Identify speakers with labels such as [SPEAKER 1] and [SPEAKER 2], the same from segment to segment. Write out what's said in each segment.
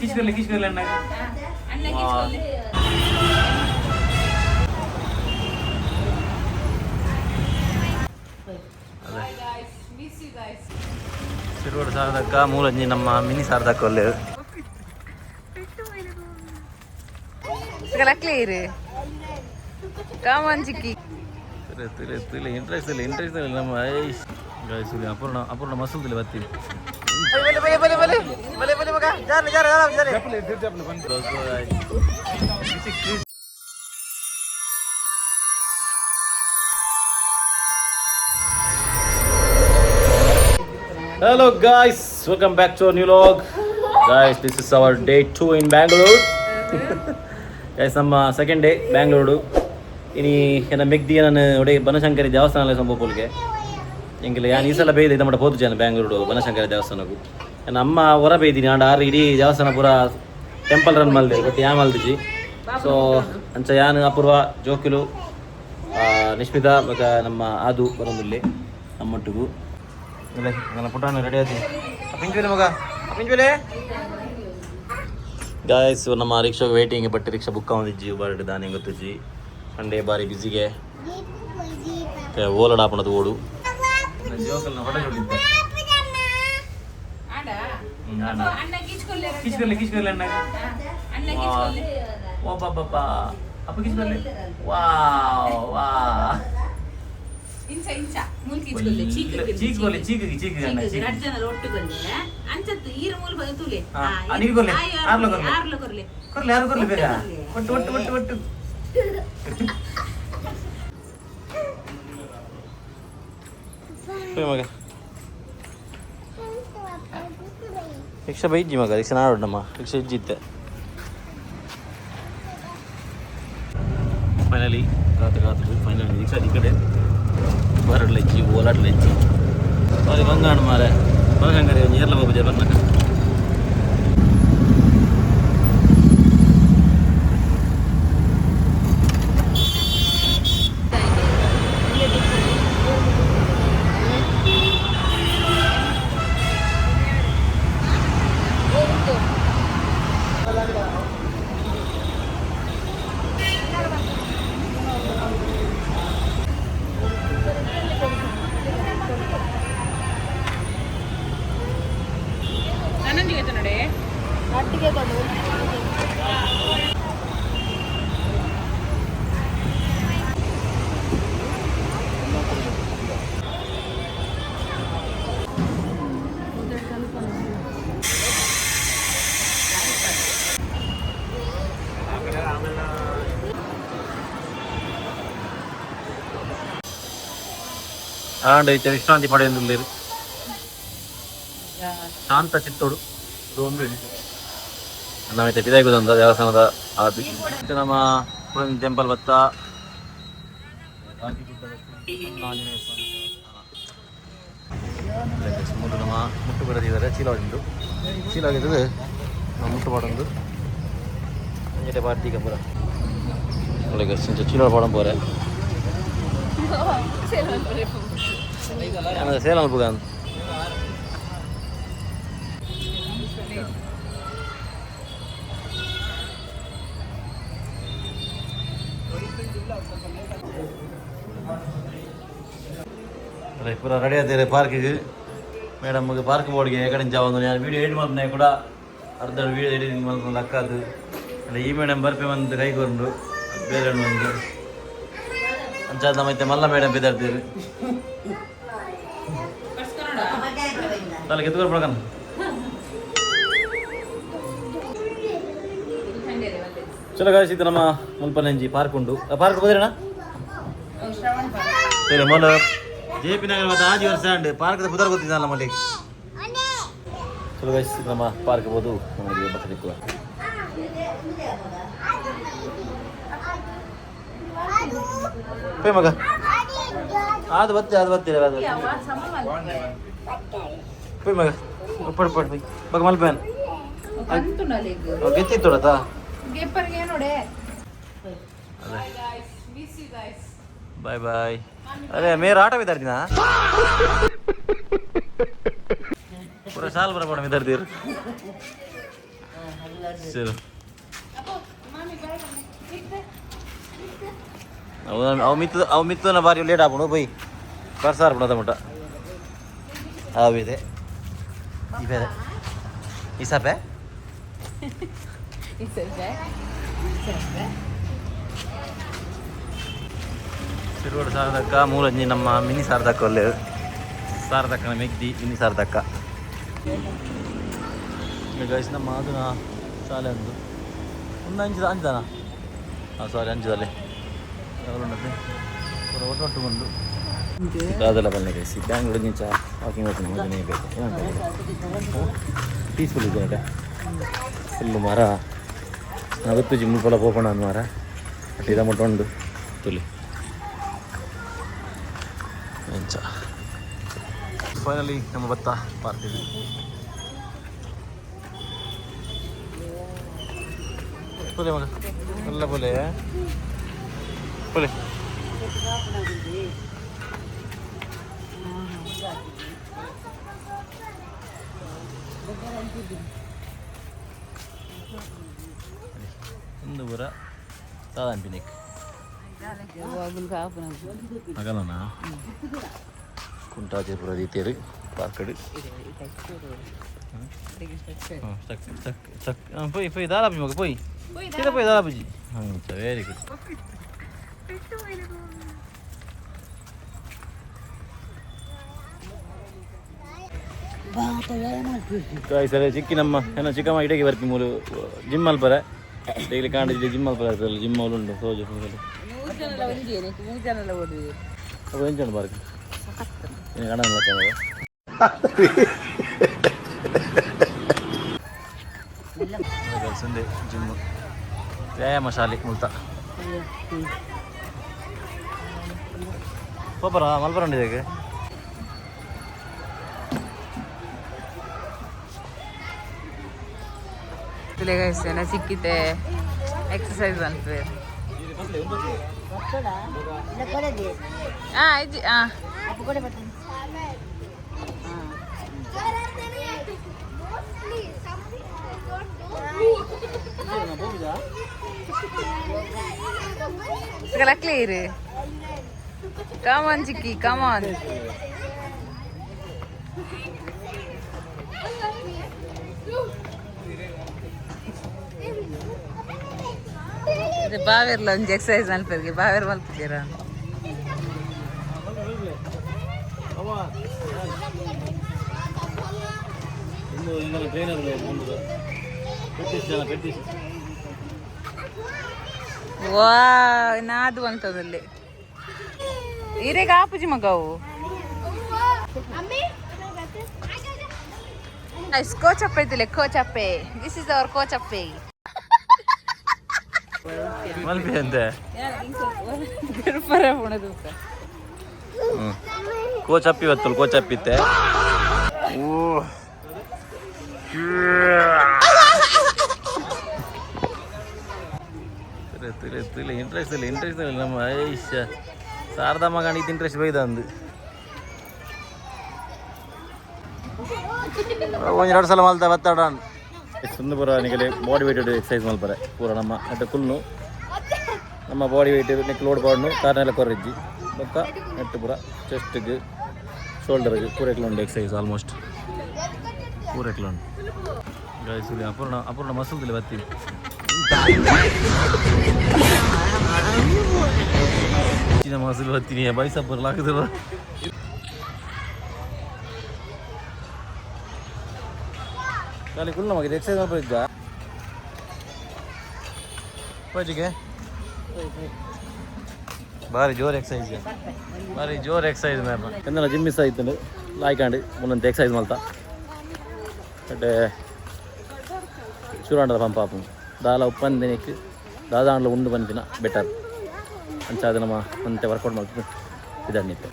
[SPEAKER 1] ಕಿಚ್ಕೊರ್ಲೆ ಕಿಚ್ಕೊರ್ಲೆ ಅಣ್ಣ.
[SPEAKER 2] ಅಣ್ಣ ಕಿಚ್ಕೊರ್ಲೆ.
[SPEAKER 3] ಶಿರ್ವಡ ಸಾರದಕ್ಕ ಮೂಲಂಜಿ ನಮ್ಮ ಮಿನಿ ಸಾರದಕ್ಕ ಒಳ್ಳೆ.
[SPEAKER 2] ಕ್ಲಿಯರ್ ಕಾಮನ್ ಚಿಕ್ಕಿ.
[SPEAKER 3] ಇಂಟ್ರೆಸ್ಟ್ ಇಲ್ಲ, ಇಂಟ್ರೆಸ್ಟ್ ಇಲ್ಲ ನಮ್ಮ. ಗಾಯ್ಸ್, ಇಲ್ಲಿ ಅಪೂರ್ಣ ಅಪೂರ್ಣ ಮಸೂದಿಲ್ಲ ಬತ್ತಿ. Hello guys, welcome back to our new vlog. Guys, this is our day 2 in Bangalore. Guys, ನಮ್ಮ ಸೆಕೆಂಡ್ ಡೇ ಬ್ಯಾಂಗ್ಳೂರು. ಇನಿ ಎನ್ನ ಮೆಗ್ದಿ ನಾನು ಒಡೆ ಬನಶಂಕರಿ ದೇವಸ್ಥಾನ ಸಂಭವ ಪೋಲ್ಗೆ ಎಂಗಿಲ್ಲ. ಯಾನ್ ಈ ಸಲ ಬೇಯ್ದೆ ನಮ್ಮ ಪೋತು ಜನ ಬ್ಯಾಂಗ್ಳೂರು ಬನಶಂಕರಿ ದೇವಸ್ಥಾನಕ್ಕೂ. ನನ್ನ ಅಮ್ಮ ಹೊರ ಬೇಯ್ದೀನಿ ಆಂಡ ಆರು ಇಡೀ ದೇವಸ್ಥಾನ ಪೂರ ಟೆಂಪಲ್ ರನ್ ಮಲ್ದೆ, ಬಟ್ ಯಾ ಮಲ್ದಿಜಿ. ಸೊ ಅಂಚ ಯಾನ್, ಅಪೂರ್ವ, ಜೋಕಿಲು, ನಿಶ್ಮಿತಾ ಬೊಕ ನಮ್ಮ ಆದು ಬರೋದಿಲ್ಲ ನಮ್ಮೊಟ್ಟಿಗೂ. ಇಲ್ಲ, ನನ್ನ ಪುಟಾಣ ರೆಡಿ ಆಯ್ತು. ಅಪ್ಪಿಂಚುಲೆ ಮಗ, ಅಪ್ಪಿಂಚುಲೆ. ಗಾಯ್ಸ್, ನಮ್ಮ ರಿಕ್ಷಾಗೆ ವೇಟಿಂಗ್, ಬಟ್ ರಿಕ್ಷಾ ಬುಕ್ ಆವೊಂದಿಜ್ಜಿ. ಬಾರಿ ದಾನಿ ಗೊತ್ತಿಜ್ಜಿ, ಸಂಡೇ ಬಾರಿ ಬಿಸಿಗೆ ಓಲಡ ಆಪಣದು ಓಡು. ಜೋಕಲ್ನ ಹೊಡೆ ಜೋಡಿದ್ದೆ.
[SPEAKER 2] ಅಣ್ಣ ಕಿಚ್ಕೊರ್ಲೆ.
[SPEAKER 1] ಕಿಚ್ಕೊರ್ಲೆ ಕಿಚ್ಕೊರ್ಲೆ ಅಣ್ಣ.
[SPEAKER 2] ಅಣ್ಣ ಕಿಚ್ಕೊರ್ಲೆ.
[SPEAKER 1] ಓ ಬಾಬಾ, ಅಪ್ಪ ಕಿಚ್ಕೊರ್ಲೆ. ವಾವ್ ವಾ.
[SPEAKER 2] ಇಂಚ ಇಂಚ ಮೂಲ್ ಕಿಚ್ಕೊರ್ಲೆ, ಚೀಕ್.
[SPEAKER 1] ಚೀಕ್ ಕೊರ್ಲೆ, ಚೀಕ್ ಚೀಕ್ ಅಣ್ಣ, ಚೀಕ್.
[SPEAKER 2] ರಡ್ಡ್ ಜನಲ ಒಟ್ಟು ಕೊರ್ಲೆ. ಅಂಚತ್ತು ಈರು ಮೂಲ್ ಬಗ ತೂಲೆ.
[SPEAKER 1] ಹಾ, ಆ, ನೀರು ಕೊರ್ಲೆ, ಆರ್ಲ ಕೊರ್ಲೆ.
[SPEAKER 2] ಆರ್ಲ ಕೊರ್ಲೆ.
[SPEAKER 1] ಕೊರ್ಲೆ, ಯಾರು ಕೊರ್ಲೆ ಬೇಗ. ಒಟ್ಟು ಒಟ್ಟು ಒಟ್ಟು ಒಟ್ಟು.
[SPEAKER 3] ಹೋಯ್ ಮಗ, ರಿಕ್ಷಾ ಬೈಜ್ಜಿ ಮಗ, ರಿಕ್ಷಾ ನಾಡೋಣ. ರಿಕ್ಷಾ ಇಜ್ಜಿತ್ತೆ. ಫೈನಲಿ ಕಾತು ಕಾತು ಫೈನಲಿ ರಿಕ್ಷಾ ಈ ಕಡೆ ಬರಡ್ಲ ಇಜ್ಜಿ, ಓಲಾಡ್ಲ ಇಜ್ಜಿ. ಸಾರಿ ಬಂಗಾಣ ಮಾರೆ, ಬನಶಂಕರಿ ಒಂಜಿ ಏರ್ಲ ಬಾಬು ಬರ್ನಕ.
[SPEAKER 2] ನನ್ನೊಂದಿಗೆ ನೋಡಿ.
[SPEAKER 3] ಆಂಡ ಇತ್ತೆ ವಿಶ್ರಾಂತಿ ಪಡೆಯೊಂದುಲ್ಲೆರ್ ಶಾಂತ ಚಿತ್ತೋಡು. ನಮ್ಮ ಪಿದಾಯ್ಗುದಂದ ದೇವಸ್ಥಾನದ ಆದಿ. ಇತ್ತೆ ನಮ್ಮ ಟೆಂಪಲ್ ಬತ್ತ. ಆಂಜನೇಯ ಸ್ವಾಮಿ ದೇವಸ್ಥಾನ. ಮೂಲು ನಮ್ಮ ಮುಟ್ಟು ಬರೆದಿದ್ದಾರೆ. ಚೀಲ ಉಂಟು, ಚೀಲ ಆಗಿದ್ದದು ನಮ್ಮ ಮುಟ್ಟು ಪಾಡೊಂದು ಅಂಜೆ ಪಾರ್ಟಿಗೆ ಪೂರ ಒಳ್ಳೆ ಇಂಚ ಚೀಲ ಪಾಡಂ ಪೋರೆ. ಸೇಲ್ ಅನ್ಪುಗ. ಅದೇ ಪೂರ ರೆಡಿ ಆತೀರಿ ಪಾರ್ಕಿಗೆ. ಮೇಡಮ್ಗೆ ಪಾರ್ಕ್ ಬೋರ್ಡ್ಗೆ ಕಡೆ ಜಾವೊಂದು. ನಾನು ವೀಡಿಯೋ ಎಡಿಟ್ ಮಾಡ್ತೀನಿ ಕೂಡ, ಅರ್ಧ ವೀಡಿಯೋ ಎಡಿಟಿಂಗ್ ಮಾಡ್ಕೊಂಡು ಲಕ್ಕದು ಅಲ್ಲ. ಈ ಮೇಡಮ್ ಬರ್ಪೆ ಬಂದು ಕೈ ಕೊಂಡು ಬೇರೆ ಒಂದು ಅಂಚಾದ ನಮ್ಮ ಮಲ್ಲ ಮೇಡಮ್ ಬಿದ್ದಾಡ್ತೀರಿ. ತಲೆ ಎತ್ಕೊಂಡು ಬಡಕನ. ಚಲೋ ಗಾಯ್ಸ್, ಇದು ನಮ್ಮ ಮುಲ್ಪನಂಜಿ ಪಾರ್ಕ್ ಉಂಡು. ಪಾರ್ಕ್ ಹೋದ್ರಣ್ಣ? ಸರಿ, ಮೊಲ ಜೆ ಪಿ ನಗರ ಮತ್ತು ಆಜಿ ವರ್ಷ ಉಂಡು ಪಾರ್ಕ್ ಪುದರ್ ಗೊತ್ತಿದ್ದಲ್ಲ ಮಲ್ಲಿ. ಚಲೋ ಗಾಯ್ಸ್, ಇದು ನಮ್ಮ ಪಾರ್ಕ್ ಹೋದು ನಮಗೆ ಬರ್ತದಿಕ್ಕುವ. ಪೇ ಮಗ, ಅದು ಬತ್ತೆ, ಅದು ಬತ್ತೀರ, ಅದು ಪೇ ಮಗ. ಪಡ್ ಪಡ್ ಪೈ ಬಗ ಮಲ್ಪೇನ್ ಗೆತ್ತಿತ್ತೋಡತಾ.
[SPEAKER 2] ನೋಡೆ.
[SPEAKER 3] Bye bye. ಅರೆ ಮೇರ ಆಟ ವಿದಾರ್ದಿನ ಪೂರ ಸಾಲ್ ಬರಬೇಡ ವಿದಾರ್ದಿರು. ಚಲೋ. ಅವು ಮಿತ್ತು ಅವು ಮಿತ್ತುನ ಬಾರಿ ಲೇಟ್ ಆಪುಂಡು ಪೋಯಿ ಬರ್ಸಾರ್ ಪುಣದ ಮುಟ್ಟ ಅವಿದೆ ಇಬೇರೆ ಇಸಪೆ ಶಿರ್ವಡ್ ಸಾರದಕ್ಕ ಮೂಲಂಜಿ ನಮ್ಮ ಮಿನಿ ಸಾರದಕ್ಕ ಒಳ್ಳೆ ಸಾರದಕ್ಕನ ಮೆಗ್ದಿ ಮಿನಿ ಸಾರದಕ್ಕ. ಗೈಸ್, ನಮ್ಮ ಅದನ್ನ ಶಾಲೆ ಒಂದು ಒಂದು ಅಂಜದ ಅಂಜದನ ಹಾಂ ಸಾರಿ ಅಂಜದಲ್ಲೇ ಉಂಡತ್ತೆ ಪೂರ ಒಟ್ಟು ಒಟ್ಟು ದಾದಲ ಬನ್ನಿ ಗೈಸ್. ಬ್ಯಾಂಗ್ಳೂರ್ ನಿಂಚ ವಾಕಿಂಗ್ ಹೋಗ್ತೀನಿ ಮಜಾನೇ ಬೇಕು. ಪೀಸ್ಫುಲ್ ಇದೆ. ಫುಲ್ಲು ಮರ ಗೊತ್ತು ಜಿಮ್ ಪೊಲ ಪೋಪಣ ಅಂದ್ ಮರ ಬಟ್ ಇದ ಮುಟ್ಟ ಉಂಡು ತುಲಿ ಎಂಚ. ಫೈನಲಿ ನಮ್ಮ ಭತ್ತ ಪಾರ್ಕ್ ಪೋಲೆ ಮಗ ಎಲ್ಲ ಪೋಲೆ ಪೋಲೆ. ಒಂದು ಪೂರ ಸಾದಾನ್ಪಿನೆಕ್ ಅಗಲನ ಕುಂಟಾಜೆಪುರ ರೀತಿಯರು ಪಾರ್ಕಡು ಸ್ಟಕ್ ಸ್ಟಕ್ ಸ್ಟಕ್. ಪೋಯ್ ಪೋಯ್ ದಾಲಾಪುಜಿ ಮಗ ಪೋಯ್ ಸೀದಾ ಪೋಯ್ ದಾಲಾಪುಜಿ. ಹಾಂ, ವೆರಿ ಗುಡ್. ಗಾಯ್ಸ್, ಅದೇ ಚಿಕ್ಕಿ ನಮ್ಮ ಏನೋ ಚಿಕ್ಕಮ್ಮ ಇಡಕ್ಕೆ ಬರ್ತಿ ಮೂಲು ಜಿಮ್ ಅಲ್ಪರೆ ಡೈಲಿ ಕಾಂಡ ಜಿಮ್ ಅಲ್ಪರೆ ಜಿಮ್ ಅವ್ಲು ಉಂಡು ಸೋಜು.
[SPEAKER 2] ಮೂರು ಜನಲ ಒಂಜಿ ಮೂರು ಜನಲ ಓಡುದು.
[SPEAKER 3] ಅವು ಎಂಚ ಉಂಡು ಪಾರ್ಕ್ ಇನ್ನು ಕಾಣಲ್ಲ. ಗರ್ಲ್ಸ್ ಜಿಮ್ ವ್ಯಾಯಾಮ ಶಾಲೆ ಮುಲ್ತ ಪೋಪರ ಮಲ್ಪರ ಉಂಡು ಇದಕ್ಕೆ.
[SPEAKER 2] ಗೈಸ್, ಏನ ಸಿಕ್ಕಿತೆ ಎಕ್ಸರ್ಸೈಸ್ ಮಲ್ಪುವೆರ್. ಆ ಇಜ್ಜಿ ಆ.
[SPEAKER 4] Mostly some people don't do.
[SPEAKER 2] Clear. Come on Chikki, come on. ಬಾವೇರ್ಲ ಒಂಜಿ ಎಕ್ಸರ್ಸೈಸ್ ಮಲ್ಪೆರ್ಗೆ ಬಾವೇರ್ ಮಲ್ಪುಜೆರ.
[SPEAKER 3] ಒಂದು ಇಂಗಲ ಟ್ರೈನರ್ ಒಂದು ಪ್ರಾಕ್ಟೀಸ್ ಜನ ಪ್ರಾಕ್ಟೀಸ್.
[SPEAKER 2] ವಾ ನಾದು ಅಂತದಲ್ಲಿ ಇರೆಗ್ ಆಪುಜಿ ಮಗವು.
[SPEAKER 4] Ammi.
[SPEAKER 2] ಕೋಚಪ್ಪೆ ಐತಿಲೆ ಕೋಚಪ್ಪೆ. This is our ಕೋಚಪ್ಪೆ.
[SPEAKER 3] ಮಲ್ಪೆ ಅಂತೆ.
[SPEAKER 2] ಗರ್ಪರ ಪುಣದು.
[SPEAKER 3] ಕೋಚ್ ಅಪ್ಪಿ ಬತ್ತಲ್ ಕೋಚ್ ಅಪ್ಪಿತ್ತೆ. ಓ ತುಲೆ ಇಂಟ್ರೆಸ್ಟ್ ಇಲ್ಲ, ಇಂಟ್ರೆಸ್ಟ್ ಇಲ್ಲ ನಮ್ಮ ಐಶ ಶಾರದಾ ಮಗನಿಗೆ ಇಂಟ್ರೆಸ್ಟ್ ಬೈದ ಅಂದು ಒಂಜಿ ಎರಡು ಸಲ ಮಲ್ತ ಬತ್ತಾಡ ಸುಂದ ಪೂರ ನಿಗಲೆ ಬಾಡಿ ವೇಟ್ ಎಕ್ಸಸೈಸ್ ಮಲ್ಪರೆ ಪೂರ ನಮ್ಮ ನೆಟ್ಟ ಕುಲ್ನು ನಮ್ಮ ಬಾಡಿ ವೇಟ್ ನೆಕ್ ಲೋಡ್ ಪಾಡ್ನು ಕಾರ್ನೆಲ್ಲ ಕೊರ್ರಿಜ್ಜಿ ಬೊಕ್ಕ ನೆಟ್ಟು ಪೂರ ಚೆಸ್ಟ್ಗೆ ಶೋಲ್ಡರ್ಗೆ ಪೂರ ಉಂಡು ಎಕ್ಸಸೈಸ್ ಆಲ್ಮೋಸ್ಟ್ ಪೂರ ಉಂಡು. ಗೈಸ್, ಇಲ್ಲಿ ಅಪೂರ್ಣ ಅಪೂರ್ಣ ಮಸಲ್ದಲ್ಲಿ ಬತ್ತೀವಿ ಹೆಚ್ಚಿನ ಮಸಲ್ ಬತ್ತೀನಿ ಬೈಸಪ್ಪರ್ ಲಾಗದಿಲ್ಲ. ಖಾಲಿ ಕುಲ್ಲ ಮಗ ಎಕ್ಸಸೈಸ್ ಮಾಡ್ಬರಿದ್ದ ಪಜಿಗೆ ಭಾರಿ ಜೋರ್ ಎಕ್ಸಸೈಸ್, ಭಾರಿ ಜೋರ್ ಎಕ್ಸಸೈಸ್ ಮ್ಯಾಮ್. ಎಂದನ ಜಿಮ್ ಮಿಸ್ ಆಯ್ತು ಲಾಯ್ಕಾಂಡು ಒಂದೊಂದು ಎಕ್ಸಸೈಸ್ ಮಲ್ತ ಬಟ್ ಶುರು ಪಂಪ್ ಆಪು ದಾಲ ಉಪ್ಪಂದಿನಕ್ಕೆ ದಾದಾಂಡ್ಲ ಉಂಡು ಬಂದಿನ ಬೆಟರ್ ಅಂಚಾದ ನಮ್ಮ ಅಂತೆ ವರ್ಕೌಟ್ ಮಾಡ್ತೀನಿ ಇದನ್ನಿತ್ತೆ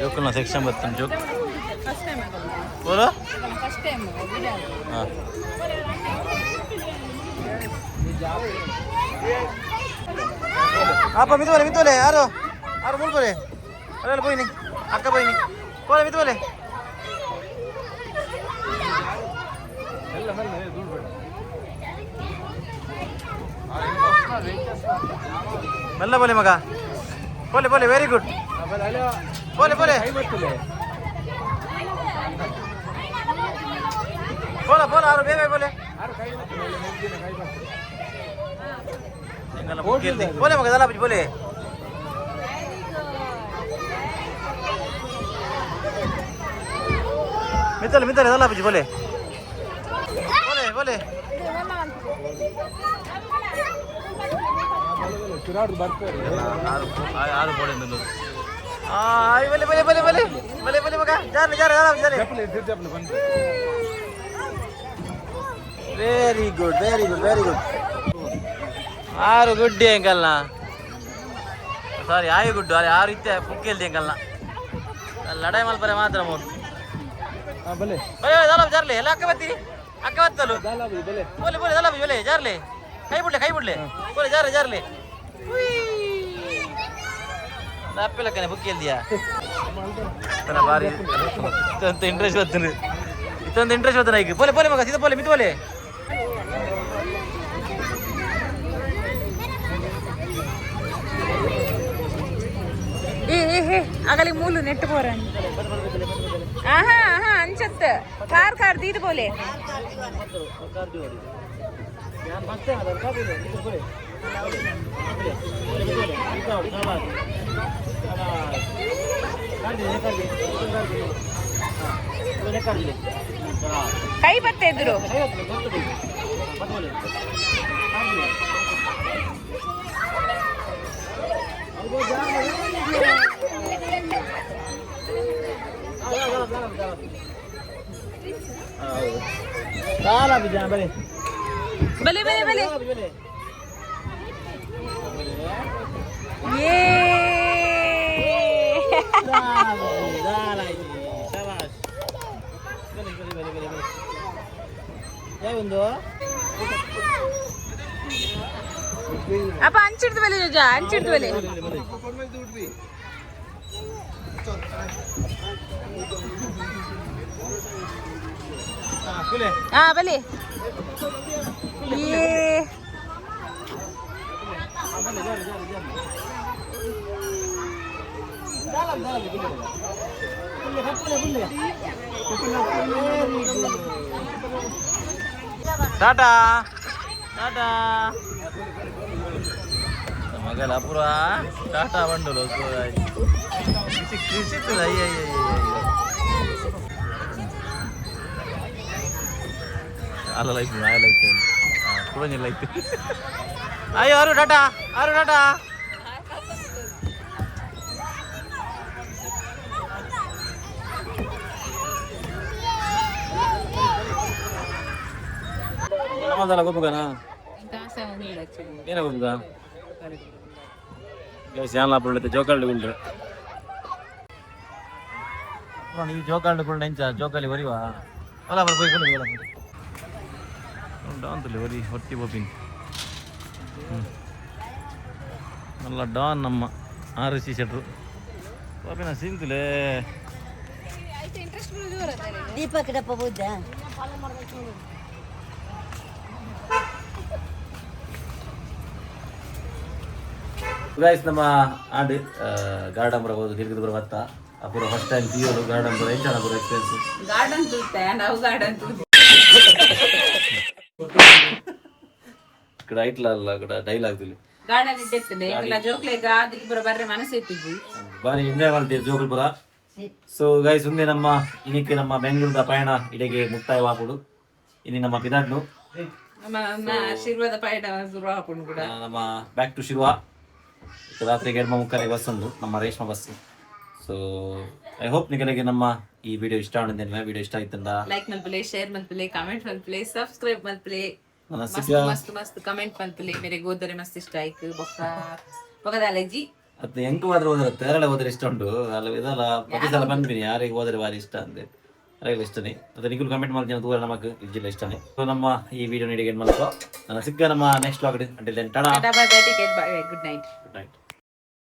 [SPEAKER 3] ಜೋಕಲ್ನ ಸೆಕ್ಷನ್ ಬರ್ತಾನೆ ಜೋಕ್ ಬೋಲೋ.
[SPEAKER 2] First time.
[SPEAKER 3] ಹಾಂ ಅಪ್ಪ ಮಿತೋಲೆ ಮಿತೋಲೆ ಯಾರು ಯಾರು ಮೂಲ್ಕೋಲೆ ಅಲ್ಲ ಪೋಯಿನಿ ಅಕ್ಕ ಪೋಯಿನಿ ಪೋಲೆ ಮಿತೋಲೆ.
[SPEAKER 1] ಮೆಲ್ಲ ಬೋಲೆ ಮಗ, ಬೋಲೆ ಬೋಲೆ, ವೆರಿ ಗುಡ್, ಬೋಲೆ ಬೋಲೆ ಬೋಲ ಬೋಲ, ಆರು ಬೇಗ ಬೋಲೆ. ಬೋಲೆ ಮಗ, ದಲ್ಲ ಬೋಲೆ. ಮಿತ್ತಲೆ ಮಿತ್ತಲೆ, ದಲ್ಲ ಬುಜ್ಜಿ, ಬೋಲೆ ಬೋಲೆ ಬೋಲೆ. ಆರು ಬೋಲೆ. ಬಲೆ ಬಲೆ ಬಲೆ ಬಲೆ ಬಲೆ ಬಲೆ ಮಗ, ಜಾರ್ಲೆ ಜಾರ್ಲೆ ಜಾರ್ಲೆ. Very good, very good, very good. ಆರು ಗುಡ್ಡಿ ಅಂಕಲ್ನ, ಸಾರಿ, ಆಯು ಗುಡ್ಡು ಅರೆ ಆರು ಇತ್ತೆ ಪುಕ್ಕೆಲ್ದಿ ಅಂಕಲ್ನ ಲಡಾಯಿ ಮಲ್ಪರೆ ಮಾತ್ರ ಮೂರು.
[SPEAKER 5] ಬಲೆ.
[SPEAKER 1] ಬಲೆ ದಲ್ಲ ಜಾರ್ಲೆ ಎಲ್ಲ. ಅಕ್ಕ ಬತ್ತೀರಿ, ಅಕ್ಕ ಬತ್ತಲು.
[SPEAKER 5] ಬಲೆ.
[SPEAKER 1] ಬೋಲೆ ಬೋಲೆ, ದಲ್ಲ ಬೋಲೆ, ಜಾರ್ಲೆ, ಕೈ ಬಿಡ್ಲೆ, ಕೈ ಬಿಡ್ಲೆ, ಬೋಲೆ, ಜಾರ್ಲೆ ಜಾರ್ಲೆ. ಅಪ್ಪಲಕ್ಕನೆ ಬುಕ್ ಎಲ್ದಿಯಾ? ಬಾರಿ ಇತ್ತಂತ ಇಂಟ್ರೆಸ್ಟ್ ಬರ್ತದೆ, ಇತ್ತಂತ ಇಂಟ್ರೆಸ್ಟ್ ಬರ್ತದೆ ಈಗ. ಬೋಲೆ ಬೋಲೆ ಮಗ, ಸೀದಾ ಬೋಲೆ, ಮಿತ್ ಬೋಲೆ.
[SPEAKER 2] ಏ ಏ ಹೇ, ಆಗಲಿ ಮೂಲು ನೆಟ್ಟು ಪೋರನ್. ಆಹಾ ಆಹಾ, ಅಂಚತ್ ಕಾರ್ ಕಾರ್ ದೀದ್ ಬೋಲೆ. ಕೈ ಬತ್ತೆ ಎದುರು. ಬಲೆ ಬಲೆ ಬಲೆ. ಏ. ಅಪ್ಪ, ಅಂಚಿಡ್ದು ಬಲೆ ಜೋಜ, ಅಂಚಿಡ್ದು ಬಲೆ. ಹಾ, ಬಲೆ. ಏ.
[SPEAKER 1] ಟಾಟಾ ಟಾಟಾ ಮಗಲ ಪೂರ ಟಾಟಾ ಬಂಡಲು. ಕೃಷಿ ಕೃಷಿ. ಅಯ್ಯ ಅಯ್ಯ ಅಯ್ಯ, ಅಲ್ಲ ಲೈಫ್ ಲೈಫ್ ಕುಡಂಜಿಲ್ಲ ಲೈಫ್. ಅಯ್ಯೋ, ಆರು ಟಾಟಾ, ಆರು ಟಾಟಾ.
[SPEAKER 3] ನಮ್ಮದಲ್ಲ ಗೊಬ್ಬಗನ ಏನ ಗೊಬ್ಬಗ ಗೈಸ್, ಯಾನ್ಲ ಪುಳ್ಳೆ ಜೋಕಾಲ್ಡ್ ಗುಂಡ್ರೆ.
[SPEAKER 1] ಈ ಜೋಕಾಲ್ಡ್ ಗುಂಡ ಎಂಚ ಜೋಕಾಲಿ ಒರಿವಾ ಅಲ್ಲ ಬರ್ ಪೋಯ್ ಪೋಯ್. ಡಾನ್ ತುಲೆ ಒರಿ ಹೊಟ್ಟಿ ಬೋಪಿನ್ ನಲ್ಲ ಡಾನ್ ನಮ್ಮ ಆರ್ ಸಿ ಶೆಟ್ರು ಬೋಪಿನ ಸೀನ್ ತುಲೆ.
[SPEAKER 6] ದೀಪಕ್ ಡಪ್ಪ ಬುದ್ಧ.
[SPEAKER 3] ಗೈಸ್, ನಮ್ಮ ಆಂಡ್ ಗಾರ್ಡನ್ ಬರಬಹುದು ತಿರುಗಿದ ಬರ ಬತ್ತ ಅಪೂರ. ಫಸ್ಟ್ ಟೈಮ್ ತೀಯೋದು ಗಾರ್ಡನ್ ಬರ. ಎಂಚ ಪೂರ ಎಕ್ಸ್ಪೀರಿಯನ್ಸ್?
[SPEAKER 2] ಗಾರ್ಡನ್ ತೂತೆ ನಾವು, ಗಾರ್ಡನ್ ತೂತೆ.
[SPEAKER 3] ఇక్కడ ಐಟ್ಲ ಅಲ್ಲ, ಅక్కడ ಡೈಲಾಗ್ ತುಲಿ.
[SPEAKER 2] ಗಾರ್ಡನ್ ಇಟ್ಟಿರ್ತದೆ ಇಲ್ಲ ಜೋಕ್ಲೆಗ ಅದಕ್ಕೆ ಬರ ಬರ್ರೆ ಮನಸ್ಸು ಇತ್ತಿದ್ವಿ.
[SPEAKER 3] ಬಾರಿ ಎಂಜಾಯ್ ಮಾಡ್ತೀವಿ ಜೋಕುಲ್ ಪುರ. ಸೊ ಗೈಸ್, ಮುಂದೆ ನಮ್ಮ ಇನ್ನಿಕ್ಕೆ ನಮ್ಮ ಬೆಂಗಳೂರದ ಪಯಣ ಇಡೆಗೆ ಮುಕ್ತಾಯವಾಗುವುದು. ಇನ್ನು ನಮ್ಮ ಪಿದಾಡ್ನು.
[SPEAKER 2] ನಮ್ಮ ನಮ್ಮ ಆಶೀರ್ವಾದ ಪಯಣ ಶುರು ಹಾಕೊಂಡು ಕೂಡ.
[SPEAKER 3] ನಮ್ಮ ಬ್ಯಾಕ್ ಟು ಶಿರ್ವ. ರಾತ್ರಿಗೆ 2:45 ಬಸ್ ಉಂಟು ನಮ್ಮ ರೇಷ್ಮಾ ಬಸ್. ಸೊ I hope ನಿಮಗೆ ನಮ್ಮ ಈ ವಿಡಿಯೋ ಇಷ್ಟ ಆಗಿದೆ. ವಿಡಿಯೋ ಇಷ್ಟ ಆಯ್ತಂದ
[SPEAKER 2] ಲೈಕ್ ಮಲ್ಪಲೆ, ಶೇರ್ ಮಲ್ಪಲೆ, ಕಮೆಂಟ್ ಮಲ್ಪಲೆ, ಸಬ್ಸ್ಕ್ರೈಬ್ ಮಲ್ಪಲೆ.
[SPEAKER 3] ನನ್ನ
[SPEAKER 2] ಮಸ್ತ್
[SPEAKER 3] ಸಿಕ್ಕ
[SPEAKER 2] ಮಸ್ತ್ ಮಸ್ತ್ ಕಮೆಂಟ್ ಮಲ್ಪಲೆ. ಮೇರೆ ಗೋದರೆ ಮಸ್ತ್ ಇಷ್ಟ ಆಯ್ತು. ಬೊಕ್ಕ ಬೊಕ್ಕದಾಲಜಿ.
[SPEAKER 3] ಅದು ಎಂಕು ಮಾತ್ರ ಹೋದ್ರೆ ತೇರಳೆ ಹೋದ್ರೆ ಇಷ್ಟ ಉಂಟು ಅಲ್ಲ. ಇದೆಲ್ಲ ಪ್ರತಿ ಸಲ ಬಂದ್ಬಿನಿ, ಯಾರಿಗೆ ಹೋದರೆ ಭಾರಿ ಇಷ್ಟ ಅಂದೆ, ಯಾರಿಗೆಲ್ಲ ಇಷ್ಟನೇ. ಮತ್ತೆ ನಿಗುಲು ಕಮೆಂಟ್ ಮಾಡ್ತೀನಿ ತೂರ, ನಮಕ್ ಇಜ್ಜಿಲ್ಲ ಇಷ್ಟನೇ. ಸೊ ನಮ್ಮ ಈ ವಿಡಿಯೋ ನೀಡಿ ಏನು ಮಾಡ್ಕೋ. ನನ್ನ ಸಿಕ್ಕ ನಮ್ಮ next vlog. Until then, tata.
[SPEAKER 2] Bye bye, take care, bye, good night.
[SPEAKER 3] Good night.